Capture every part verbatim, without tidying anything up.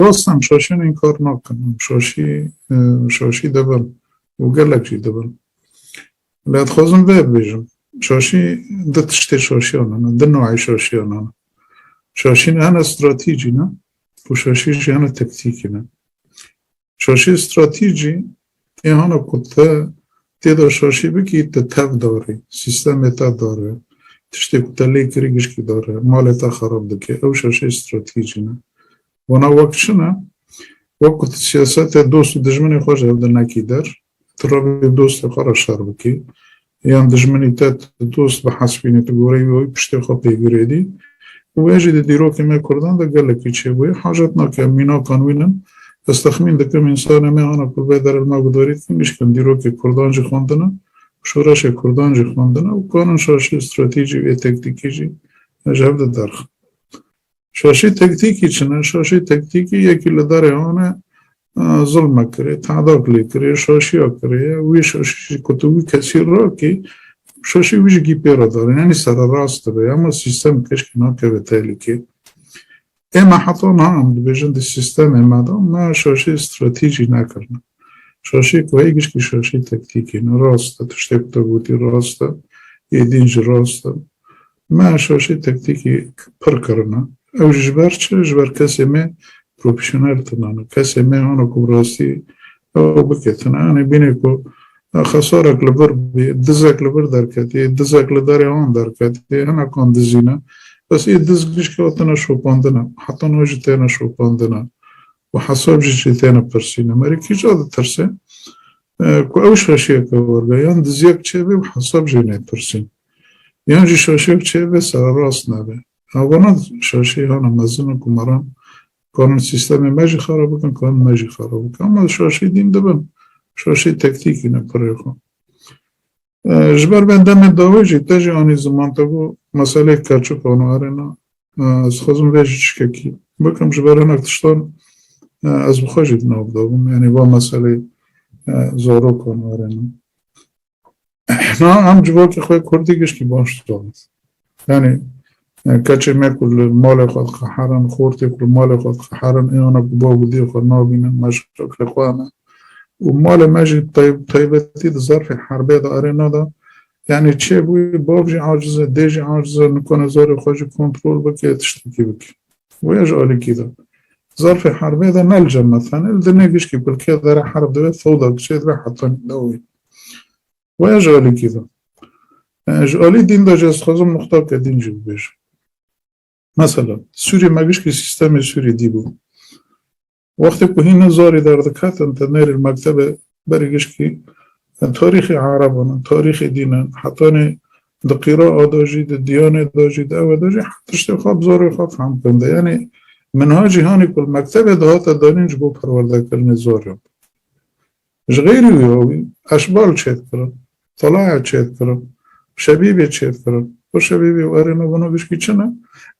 Rast em şaşiyên înkar nakin. Em şaşî, e, şaşî dibin û gelek jî dibin. Lê dixwazim vê bibêjim. Şaşî, du tiştê şaşiyan hene, du newê şaşiyan hene. Şaşî hene stratejî ne û şaşî jî hene tektîkî ne. Şaşî stratejî ê hana ku te tê de şaşî bikî, te tev dare, sîstemê te dare, tiştê ku te lê kirî gişkî dare, malê te xerab dike. Ew şaşê stratejî ne. Wana wek çi ne? Wek ku tu siyasetê dost û dijminê xwe ji hev de nekî der, tu rabî dostê xwe re şer bikî, yan dijminî te tu dost bihesibînî, tu goreyî wî piştê xwe pêgirêdî. Û wê jî di dîrokê me Kurdan de gelekî çêbûye. Hacet nake em mînakan wînin. Ez texmîn dikim, însanê me ana ku vê derê li me guhdarî dikin, gişkin dîrokê Kurdan jî xwendine, şoreşê Kurdan jî xwendine û kanin şaşî stratejî û ê tektîkî jî ji hev de derxin. Şaşî tektîkî çi ne? Şaşî tektîkî yekî li derê hane, e, zulme kirê, tedak lê kirê, şaşiya kirê, wî şaşî jî ku tu wî kesî rakî, şaşî wî jî gî pê re dare. Yanî sererast dibe, ama sîstem keşkî nakeve tehlîkê. Ê me heta niha em dibêjin di sîstemê me de, me şaşî stratejî nekirine. Şaşî ku heye gişkî şaşî tektîkî ne, rast e, tiştê ku te gotî rast e, ê din jî rast e. Me şaşî tektîkî pir kirine. Ew jî ji ber çi? Ji ber kesê me profesyonel tune ne. Kesê me hana ku bi rastî ew bike tune. Yanî bînê ku, e, xesarek li vir bî, dizek li vir derketî, dizek li derê wan derketî, hinekan dizî ne. Bes ê diz gişkî hatine şopandine. Heta niha jî têne şopandine. Û hesab jî jê têne pirsîne. Merî kîja ditirse, e, ku ew şaşiyeke werbe, yan diziyek çêbe û hesab jê nêpirsîn. Yan jî şaşiyek çêbe sererast nebe. Ha, vana şaşî hana mezin û kumaran kanin sîstemê me jî xera bikin, kanin me jî xera bikin. Ama şaşî dîn dibin. Şaşî tektîkî ne pirê xwe. E, ji ber vê demê dawî jî te jî anî ziman, te got meseleyê keçikan û erêna. E, ez dixwazim vê jî çikekî bikim, ji ber hinek tiştan, e, ez bi xwe jî di nav de bûm. Yanî va meselê, e, zarokan û erêna. Na, em civakê xwe kurdî gişkî baş dizanîn. Yanî, e, keçê me ku li malê xwe diqeherin, xortê ku li malê xwe diqeherin, êwana ku bav û dê xwe nabînin, meşaklê xwe hene. Û malê me jî tay-, taybetî di zerfê herbê de, erê nada. Yanî çêbûyî bav jî aciz e, dê jî aciz e, nikane zarê xwe jî kontrol bike, tiştekî bike. Wê ji alîkî de. Zerfê herbê de ne li cem me tenê, li dinê gişkî kulkê dere herb dibe, fewda kiçê dibe, hetanî dawî. Wê ji alîkî de. E, ji alî dîn de jî ez dixwazim nuqtake dîn jî bibêjim. Mesela, Sûriyê me gişkî sîstemê Sûriyê dî bû. Wextê ku hîn zarî derdiketin, te nêrî mektebe berî gişkî, e, tarîxê Ereban in, tarîxê dîn in, hetanî di qîra a de jî, di diyanê de jî, di ewe de jî, her tiştê xwe bi zarê xwe fehm kirin de. Yanî, minhacî hanî ku li mektebê dihate danîn ji bo perwerdekirinê zariyan. Ji xeyrî wî hawî, eşbal çêdikirin, telaya çêdikirin, şebîbê çêdikirin. Û şebîbê û erêna vano gişkî çi ne?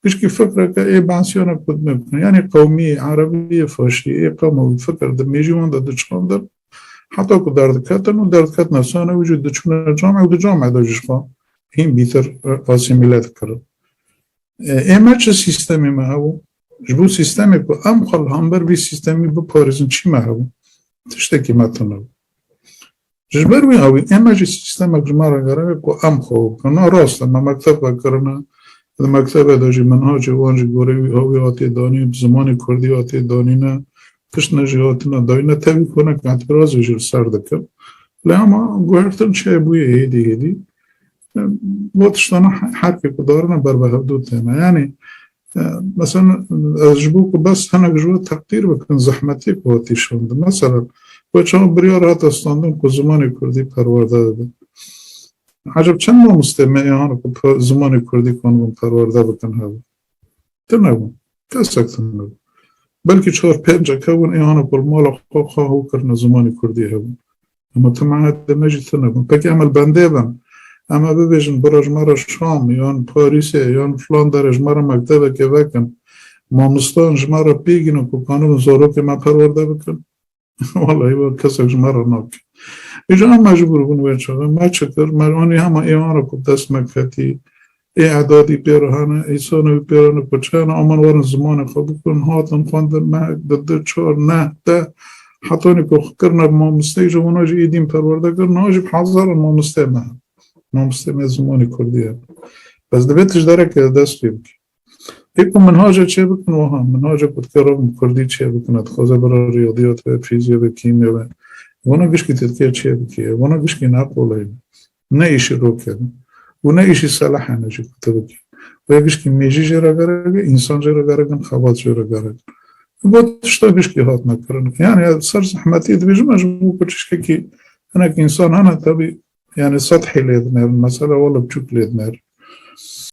Gişkî fikreke ê bensiyana ku dime bikin. Yanî qewmî, erebî, faşî, ê qewma wî fikir di mêjî wan de diçandin. Heta ku derdiketin û derdiketina sona wî jî diçûne camê û di camê de jî ji xwe hîn bîtir, e, asîmîle dikirin. E, ê me çi sîstemê me hebû? Ji bo sîstemê ku em xwe li hember vî sîstemî biparêzin, çi me hebû? Tiştekî me tune bû. Ji ber wî hawî, ê me jî sîstemek ji me re gerek e ku em xwe bikin. Na rast e, me mekteb vekirine, di mektebê de jî minhacê wan jî gorê wî hawî hatê danî, bi zimanê kurdî hatê danîne, tiştine jî hatine dayîne, tevî ku hinek îtirazê jî li ser dikin. Lê hema guhertin çêbûye hêdî hêdî. Em, bo tiştana he-, herkê ku darine ber bi hevdû têne. Yanî, e, mesela, ez ji bo ku bes hinek ji we teqdîr bikin, zehmetê ku hatî şandin. Mesela, we çawa biryar hate standin ku zimanê kurdî perwerde bibe? Eceb çend mamostê me ê hane ku pe-, zimanê kurdî kanibin perwerde bikin hebû? Tune bûn. Kesek tune bû. Belkî çar pêncek hebûn, ê hane ku li mala xwe xwe hû kirine zimanê kurdî hebûn. Ama temahedê me jî tune bûn. Pekî em li bendê bin. Em ê bibêjin, bira ji me re Şam, yan Parîsê, yan filan derê ji me re mektebekê vekin. Mamostan ji me re pêgînin ku kanibin zarokê me perwerde bikin. Wellahî we kesek ji me re nake. Îja em mecbûr bûn wê çaxê. Me çi kir? Me anî hema êwan re ku dest me ketî, ê edadî pê re hene, îsana wî pê re ne ku çi hene, aman werin zimanê xwe bikin, hatin xwendin, mehek, di, di, çar, neh, deh, hetanî ku xwe kirine mamosteyê jî, wana jî êdîn perwerde kirin, niha jî bi hezaran mamosteyê me hene. Mamosteyê me zimanê kurdî hene. Bes divê tu ji dereke dest pê bikî. Ê ku minhaja çê bikin wiha, minhaja ku dike rewin kurdî çê bikin, dixwaze bira riyadiyat be, fîzya be, kîmya be. Wana gişkî tu dike çê bikî, wana gişkî ne qolay be. Ne îşî rokê ne. Û ne îşî selehê ne jî ku tu bikî. Wê gişkî mêjî jê re gerek e, însan jê re gerek in, xebat jê re gerek in. Got tişta gişkî hatine kirin. Yani ser zehmetî dibêjim ez ji bo ku tiştekî hinek însan hene tebî, yani sethî lê dinêrin. Mesela wele biçûk lê dinêrin.